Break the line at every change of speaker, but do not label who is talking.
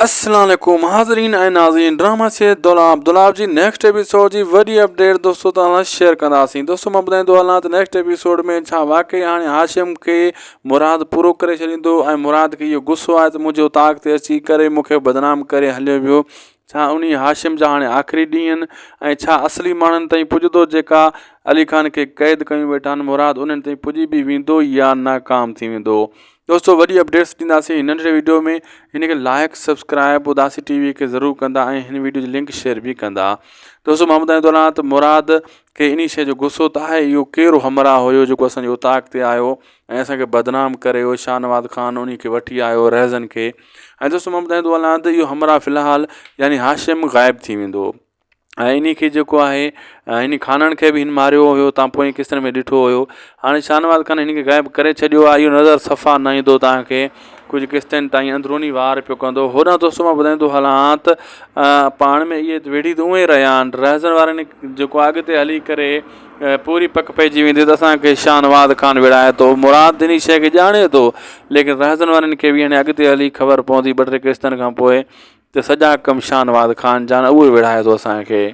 السلام عليڪم حاضرين ۽ ناظرين ڊراما سيريز دولاب دولاب جي نيڪسٽ ايپيسوڊ جي وڏي اپڊيٽ دوستو توهان سان شيئر ڪنداسين دوستو مان ٻڌائيندو هلان ته نيڪسٽ ايپيسوڊ ۾ ڇا واقعي هاڻي هاشم کي مراد پورو ڪري ڇڏيندو ۽ مراد کي اهو غصو آهي ته منهنجي اوطاق تي اچي ڪري مون کي بدنام ڪري هليو ويو ڇا انهي هاشم جا هاڻي آخري ڏينهن ۽ ڇا اصلي ماڻهن تائين پڄندو جيڪا علي خان کي قيد ڪيون ويٺا آهن مراد انهن تائين پڄي به ويندو يا ناڪام ٿي ويندو دوستو وڏي اپڊيٽس ڏينداسين هن ننڍڙي ويڊيو ۾ هن کي لائڪ سبسڪرائب اداسي ٽي وي کي ضرور ڪندا ۽ هن ويڊيو جي لنڪ شيئر به ڪندا دوستو مان ٻڌائيندو هلان ته مراد کي انهي شيء جو غصو ته آهي اهو ڪير همراهه هيو جيڪو اسان جي اوطاق تي آيو ۽ اسان کي بدنام ڪري ويو شاهنواز خان انهي کي وٺي آيو رهزن کي ۽ دوستو مان ٻڌائيندو هلان ته اهو همراهه في الحال يعني هاشم غائب ٿي ويندو ۽ انهي کي جيڪو آهي انهي خانڻ کي به هن ماريو هيو تان پوئين قسطن ۾ ڏٺو هيو هاڻي شاهنواز خان هن کي غائب ڪري ڇڏيو آهي اهو نظر صفا نه ايندو توهان کي ڪجهه قسطن تائين اندروني وار پيو ڪندو هوڏانهن دوستو مان ٻڌائيندو هلان ته پاڻ ۾ اهي ويڙهي ته اونئي رهيا آهن رهزن وارن جيڪو اڳتي هلي ڪري پوري پڪ پئجي ويندي ته اسان کي شاهنواز خان وڙهائي ٿو مراد انهي شيء کي ڄاڻي ٿو ليڪن رهزن وارن کي به هاڻي اڳتي هلي خبر پوندي ٻه ٽي قسطن کان پوء ته سڄا ڪم شاهنواز خان جان اهو وڙهائي ٿو اسان کي.